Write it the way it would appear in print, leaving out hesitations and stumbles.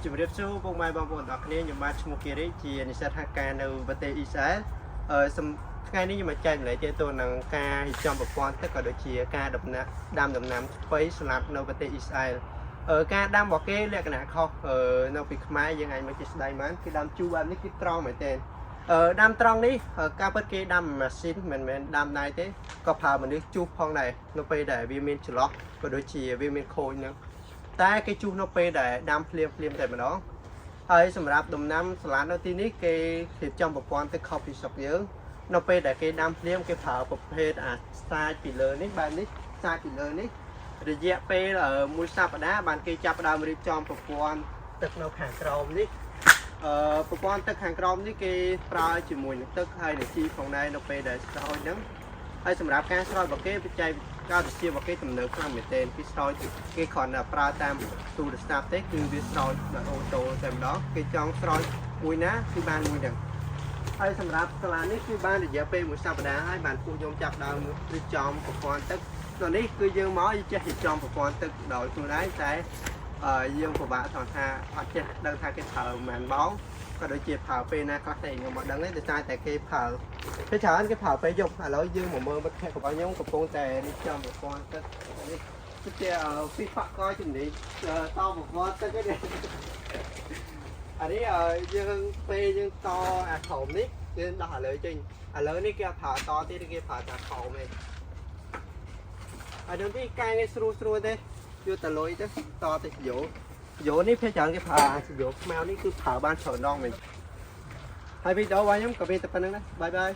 ជំរាបសួរពុកម៉ែបងប្អូនទាំងអស់គ្នាខ្ញុំបាទឈ្មោះគិរីជានិស្សិតហាការនៅប្រទេសអ៊ីស្រាអែលអឺសំថ្ងៃនេះខ្ញុំមកចែករំលែកទាក់ទងនឹងការរៀបចំប្រព័ន្ធទឹកក៏ដូចជាការដំណាក់ដាំដំណាំស្ពៃស្លាប់នៅប្រទេសអ៊ីស្រាអែលអឺការដាំរបស់គេលក្ខណៈខុសអឺនៅពីខ្មែរយើងអាចមកជាស្ដែងបានគេដាំជូរបែបនេះគឺត្រង់មែនទែនអឺដាំត្រង់នេះការពិតគេដាំម៉ាស៊ីនមិនមែនដាំដៃទេក៏ប្រើមនុស្សជុះផងដែរនៅពេលដែលវាមានចន្លោះក៏ដូចជាវាមានខូចហ្នឹង តែគេជុះនៅពេលដែលដាំភ្លាមភ្លាមតែម្ដងហើយសម្រាប់ដំណាំសាឡាត់នៅទីនេះគេរៀបចំប្រព័ន្ធទឹកខុសពីស្រុកយើងនៅពេលដែលគេដាំភ្លាមគេប្រើប្រភេទអាស្តាចពីលើនេះបែបនេះស្តាចពីលើនេះរយៈពេលមួយសប្តាហ៍បានគេចាប់ផ្ដើមរៀបចំប្រព័ន្ធទឹកនៅខាងក្រោមនេះអឺប្រព័ន្ធទឹកខាងក្រោមនេះគេប្រើជាមួយនឹងទឹកហើយនឹងជីផងដែរនៅពេលដែលស្រោចហ្នឹងហើយសម្រាប់ការស្រោចរបស់គេបច្ចេកវិទ្យារបស់គេទំនើបខ្លាំងមែនទែនគេស្រោចគេគ្រាន់តែប្រើតាមទូរស័ព្ទទេគឺវាស្រោចដោយ auto តែម្ដងគេចង់ស្រោចមួយណាគឺបានមួយហ្នឹងហើយសម្រាប់សាឡានេះគឺបានរយៈពេលមួយសប្តាហ៍ហើយបានពួកខ្ញុំចាប់ដើមរៀបចំប្រព័ន្ធទឹកដល់នេះគឺយើងមកយើងចេះរៀបចំប្រព័ន្ធទឹកដោយខ្លួនឯងតែអឺយើងពិបាកថងថាអត់ចេះដឹងថាគេប្រើប៉ុន្មានម៉ោងក៏ដូចជាប្រើពេលណាខ្លះទេខ្ញុំអត់ដឹងទេដោយសារតែគេប្រើពេលច្រើនគេប្រើពេលយប់ឥឡូវយើងមកមើលមិត្តភក្តិរបស់ខ្ញុំកំពុងតែរៀបចំប្រព័ន្ធទឹកនេះគឺជាពីបកកជំនាញតប្រព័ន្ធទឹកនេះអានេះយើងពេលយើងតអាខោមនេះយើងដោះឥឡូវចេញឥឡូវនេះគេអត់ប្រើតទៀតគេប្រើតែខោមឯងហើយដល់នេះកាយនេះស្រួលស្រួលទេយកតលុយទៅតទៅយោយោនេះភាគច្រើនគេប្រើអាយោខ្មៅនេះគឺប្រើបានច្រើនដងមែនហើយវីដេអូរបស់ខ្ញុំក៏មានតែប៉ុណ្្នឹងដែរ bye bye.